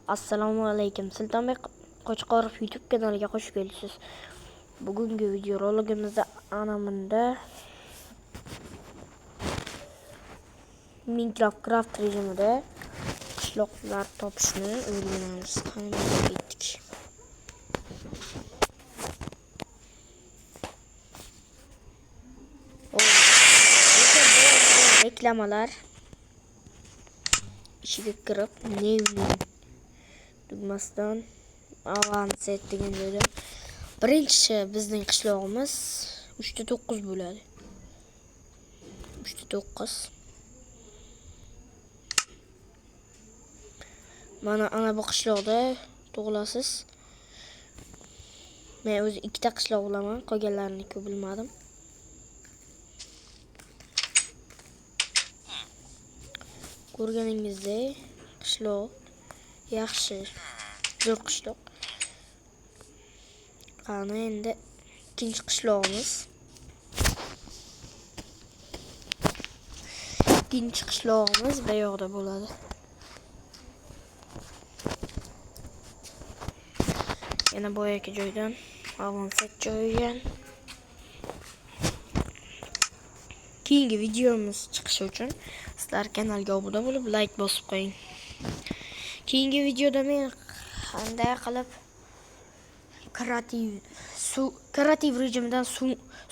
Assalomu alaykum. Sultonbek Qo'chqorov YouTube kanaliga xush kelibsiz. Bugungi videorolikimizda ana bunda Minecraft Craft rejimida qishloqlar topishni o'rganamiz. Qani ketdik. Reklamalar ichiga kirib New tugmasidan Advanced degan joyda birinchi bizning qishlog'imiz 3.9 bo'ladi. 3.9. Mana ana bu qishloqda tug'ilasiz. Men o'zi ikkita qishloq bilaman, qolganlarini ko'p bilmadim. Ko'rganingizdek qishloq yaxshi, zo'r qishloq. Qani endi ikkinchi qishlog'imiz. Ikkinchi qishlog'imiz bu yoqda bo'ladi. Yana boyagi joydan Advanced joyiga. Keyingi videomiz chiqishi uchun sizlar kanalga obuna bo'lib, like bosib qo'ying. Keyingi videoda men qanday qilib kreativ rejimdan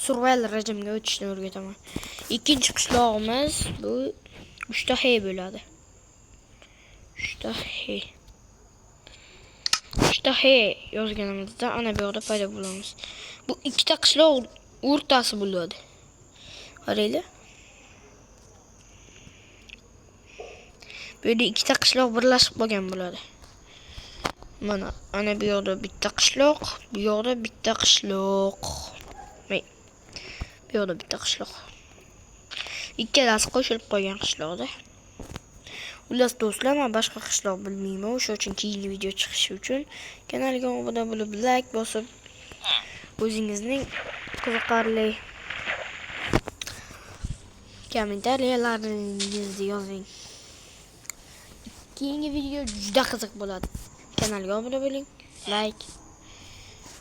survival rejimga o'tishni o'rgataman. Ikkinchi qishlog'imiz bu 3 ta H bo'ladi. 3 ta H. 3 ta H yozganimizda ana bu yoqda paydo bo'lamiz. Bu ikkita qishloq o'rtasi bo'ladi. Qaranglar. Bu yerda ikkita qishloq birlashib qolgan bo'ladi. Mana ana bu yoqda bitta qishloq, bu yoqda bitta qishloq. Bu yoqda bitta qishloq. Ikkalasi qo'shilib qolgan qishloqda. Xullas do'stlar, men boshqa qishloq bilmayman. O'sha uchun keyingi video chiqishi uchun kanalga obuna bo'lib, like bosib, o'zingizning qiziqarli kommentariyalaringizni yozing. Keyingi video juda qiziq bo'ladi. Kanalga obuna bo'ling, like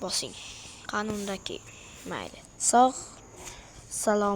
bosing. Qanundagi mayli. Sog' salom.